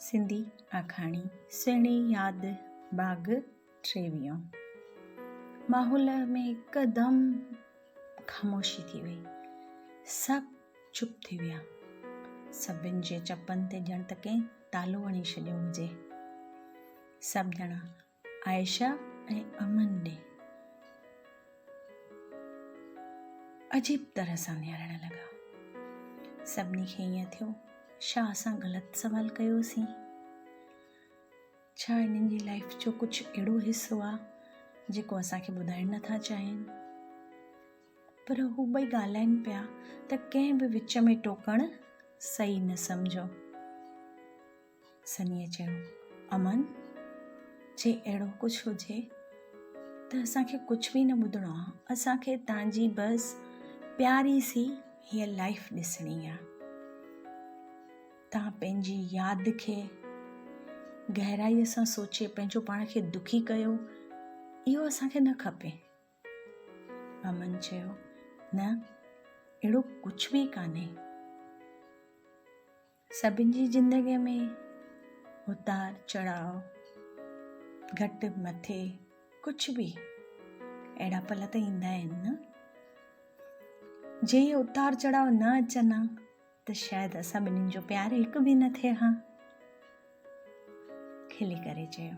سنڌي آکاڻي سهڻي ياد ڀاڳ ٽيويهون. ماحول ۾ هڪدم خاموشي ٿي وئي. سڀ چپ ٿي ويا. سڀن جي چپن تي ڄڻ ته ڪنهن تالو هڻي ڇڏيو هجي. سڀ ڄڻا عائشه ۽ امن ڏي عجيب طرح سان نهارڻ لڳا. سڀني کي ائين ٿيو، ڇا اسان غلط سوال ڪيوسين؟ ڇا هنن جي لائيف جو ڪجهه اهڙو حصو آ جيڪو اسان کي ٻڌائڻ نٿا چاهين؟ پر هو ٻئي ڳالهائين پيا ته ڪنهن به وچ ۾ ٽوڪڻ صحيح نه سمجهيو. سنيء چيو، امن، جي اهڙو ڪجهه هجي ته اسان کي ڪجهه به نه ٻڌڻو آ. اسان کي تان جي بس پياري سي هيء لائيف ڏسڻي آ. تان پنهنجي ياد کي گهرائيء سان سوچي پنهنجو پاڻ کي دکي ڪيو، اهو اسان کي نه کپي. امن چيو، نه، اهڙو ڪجهه به ڪانهي. سڀن جي زندگيء ۾ اتار چڙهاء، گهٽ مٿي ڪجهه به اهڙا پل ته ايندا آهن نه. جي اهي اتار چڙهاء نه اچن ها ته شايد اسان ٻنهين جو پيار هڪ به نه ٿئي ها. کلي ڪري چيو،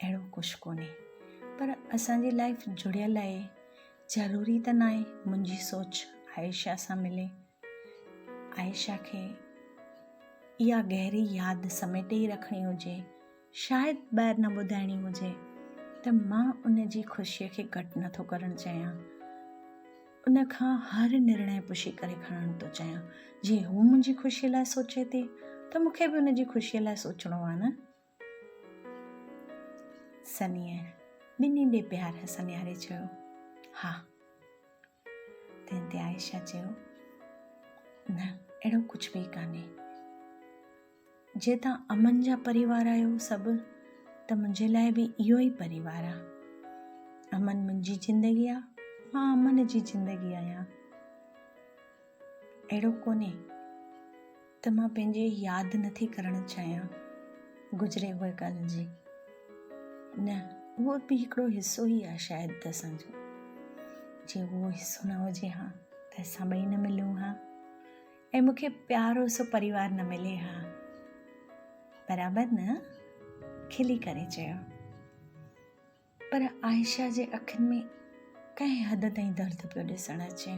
اهڙو ڪجهه ڪونهي پر اسان جي لائيف جڙيل آهي، ضروري ته ناهي منهنجي سوچ عائشه سان ملي. عائشه کي اها گهري ياد سميٽي ئي رکڻي هجي، شايد ٻاهر نه ٻڌائڻي هجي ته مان ان جي خوشيء کي گهٽ نه ٿو ڪرڻ چاهيان. ان کان هر نرڻي پڇي ڪري کڻڻ ٿو چاهيان. جي هو منهنجي خوشيء لاء سوچي ٿي ته مون کي به ان جي خوشيء لاء سوچڻو آهي نه. سنيء ٻنهي ڏي پيار سان نهاري چيو، ها. تنهن تي عائشه چيو، نه اهڙو ڪجهه به ڪانهي. جي توهان امن جا پريوار آهيو سڀ ته منهنجي لاء به اهو ئي پريوار آ. امن منهنجي زندگي آ، مان امن جي زندگي آهيان. اهڙو ڪونهي ته مان پنهنجي ياد نٿي ڪرڻ چاهيان گذري هئي ڳالهه جي. نه اهو به هڪڙو حصو ئي آ شايد ته اسان جو. جي اهو حصو نه هجي ها ته اسان ٻئي نه ملون ها ۽ مون کي پيارو سو پريوار نه ملي ها. برابر نه؟ کلي ڪري چيو. پر عائشه جي اکين ۾ ڪنهن حد تائين درد پيو ڏسڻ اچي.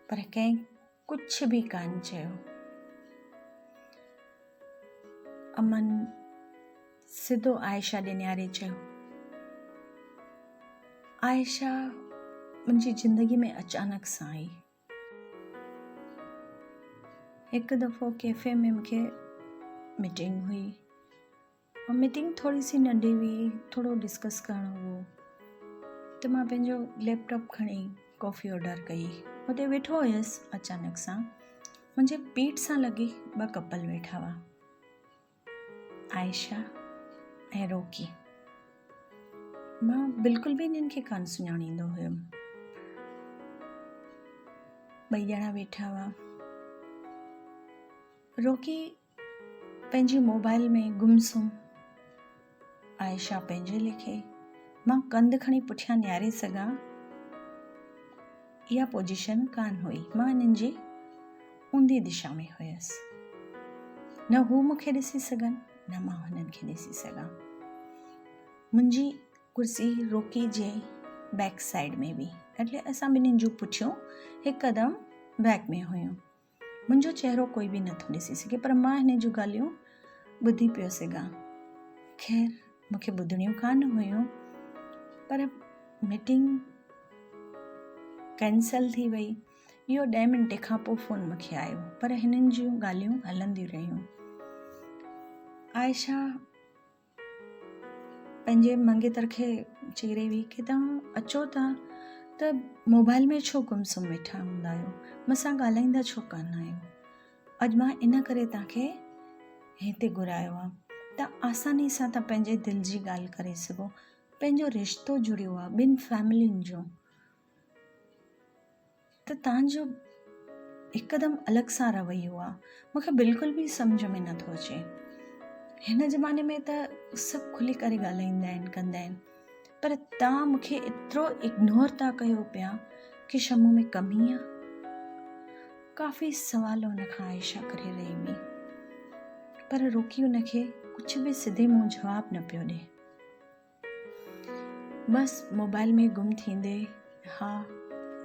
پر ڪنهن ڪجهه به ڪانه چيو. امن سڌو عائشه ڏي نهاري چيو، عائشه منهنجي زندگي ۾ اچانڪ سان آئي. هڪ دفعو ڪيفي ۾ مون کي ميٽنگ هئي. ميٽنگ ٿوري سي ننڍي هئي، ٿورو ڊسڪس ڪرڻو هو ته مان پنهنجو ليپ ٽاپ کڻي ڪافي آرڊر ڪئي. اتي ويٺو هيس اچانڪ سان منهنجي پيٺ سان لڳي ٻه ڪپل ويٺا هئا، عائشه ۽ روڪي. مان بلڪل به انهن کي ڪانه سڃاڻيندو هيم. ٻئي ڄڻا ويٺا هئا. روڪي پنهنجي موبائل ۾ گم سم، عائشه پنهنجي ليکي. مان ڪنڌ کڻي پٺيان نهاري سگهان اها پوزيشن ڪانه هئي. مان انهن جي اونڌي دشا ۾ هيس. نه هو مون کي ڏسي سگهن نه مان هنن کي ڏسي سگهان. منهنجي ڪرسي روڪي جي بيڪ سائيڊ ۾ هئي. ايٽلي اسان ٻنهين جون پٺيون هڪدم بيڪ ۾ هيون. منهنجو چهرو ڪوئي به نٿو ڏسي سگهي پر مان هن جون ڳالهيون ٻڌي پيو سگهان. خير مون کي ٻڌڻيون ڪانه هيون پر ميٽنگ ڪينسل ٿي وئي. اهو ڏهه منٽي کان پوء فون مون کي آيو پر هنن جون ڳالهيون هلنديون رهيون. عائشه پنهنجي منگيتر کي چئي رهي هئي ڪي توهان اچو ٿا ته موبائل ۾ ڇو گم سم ويٺا هوندا آهيو مون سان ڳالهائيندا ڇو ڪانه آهيو اڄ مان ان ڪري توهان کي هتي گهرايو آهي ته آساني سان توهان پنهنجي دل جي ڳالهه ڪري سگهو پنهنجو رشتو جڙيو آهي ٻن فيملين جو ته توهان جو هڪدم الڳ سان رويو آ، مون کي بلڪل به سمجهه ۾ نٿو اچي. هن زماني ۾ ته سڀ کلي ڪري ڳالهائيندا آهن ڪندا آهن پر توهان مون کي ايترو اگنور ٿا ڪيو پيا ڪي ڇا مون ۾ ڪمي آ؟ ڪافي سوال ان کان عائشه ڪري رهي هئي پر روڪي ان کي ڪجهه به سڌي منهن جواب نه پيو ڏي. بس موبائل ۾ گم ٿيندي ها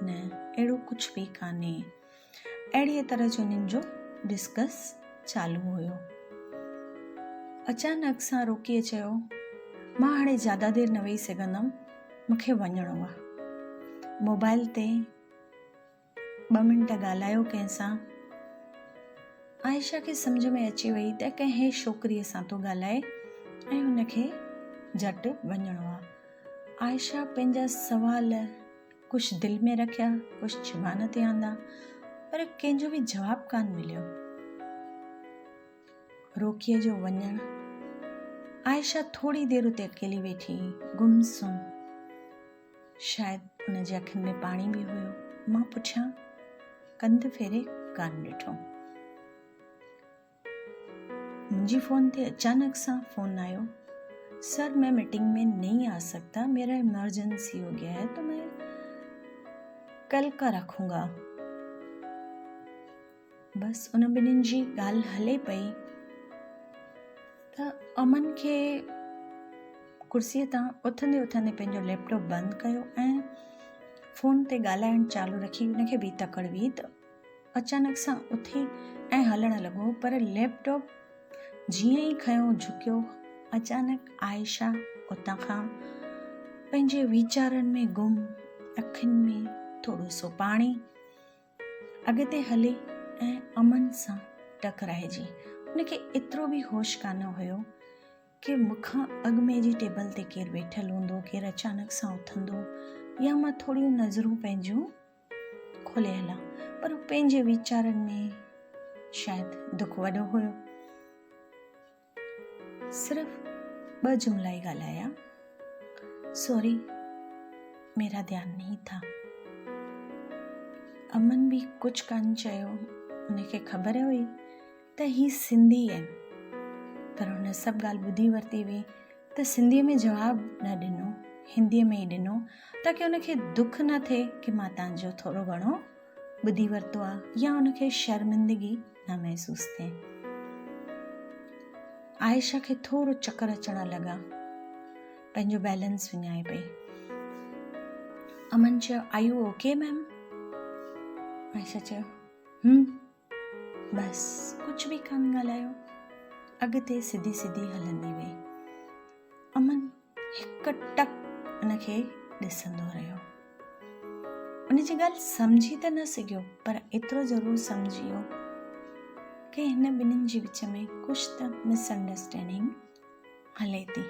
نه اهڙو ڪجهه به ڪانهي. اهڙيء طرح جو انهن جو ڊسڪس چالو هيو. اچانڪ سان روڪيء چيو، مان هاڻي زياده دير نه ويهي سگهندم، مون کي وڃڻو آ. موبائل تي ٻه منٽ ڳالهايو ڪنهن سان. عائشه کي سمجهه ۾ اچي وئي ته ڪنهن ڇوڪريء سان ٿو ڳالهائي ۽ هن کي جهٽ وڃڻو آ. عائشه پنهنجا سوال ڪجهه دل ۾ رکيا، ڪجهه زبان تي آندا، پر ڪنهن جو به جواب ڪانه مليو. روڪيء جو وڃڻ، عائشه ٿوري دير اتي اڪيلي ويٺي، گم سم. شايد ان جي اکين ۾ پاڻي به هيو. مان پٺيان ڪنڌ ڦيري ڪانه ڏٺو. منهنجي فون تي اچانڪ سان فون آيو، سر مين ميٽنگ ۾ نهين آ سگتا ميرا ايمرجنسي هو گيا هي تو مين ڪل ڪا رکون گا. بس ان ٻنهين جي ڳالهه هلي پئي ته امن کي ڪرسيء تان اٿندي اٿندي پنهنجو ليپ ٽاپ بند ڪيو ۽ فون تي ڳالهائڻ چالو رکي ان کي به تڪڙ هئي ته اچانڪ سان اٿي ۽ هلڻ لڳو پر ليپ ٽاپ جيئن ئي کنيو جهڪيو اچانڪ عائشه اتان کان پنهنجي ويچارن ۾ گم اکين ۾ ٿورو سو پاڻي اڳتي هلي ۽ امن سان ٽڪرائجي ان کي ايترو به هوش ڪانه هيو ڪي مون کان اڳ ۾ جي ٽيبل تي ڪير ويٺل هوندو ڪير اچانڪ سان اٿندو يا مان ٿوريون نظرون پنهنجون کولي هلان پر پنهنجي ويچارن ۾ شايد دک وڏو هيو. صرف ٻه جملا ئي ڳالهايا، سوري ميرا ڌيان نهين ٿا. امن به ڪجهه ڪانه چيو، ان کي خبر هئي ته هي سنڌي آهن پر هن سڀ ڳالهه ٻڌي ورتي هئي ته سنڌيء ۾ جواب نه ڏنو، هنديء ۾ ئي ڏنو تاڪه ان کي دک نه ٿئي ڪي مان تان جو ٿورو گهڻو ٻڌي ورتو آ يا ان کي شرمندگي نه محسوس ٿئي. عائشه کي ٿورو چڪر اچڻ لڳا، پنهنجو بيلنس وڃائي پئي. امن چيو، R you okay ma'am? Ayesha چيو، هم. بس ڪجهه به ڪانه ڳالهايو، اڳتي سڌي سڌي هلندي وئي. امن هڪ ٽڪ ان کي ڏسندو رهيو. ان جي ڳالهه سمجهي ته نه سگهيو پر ايترو ضرور سمجهي ويو ڪي هن ٻنهين جي وچ ۾ ڪجهه ته مس انڊرسٽينڊنگ هلي ٿي.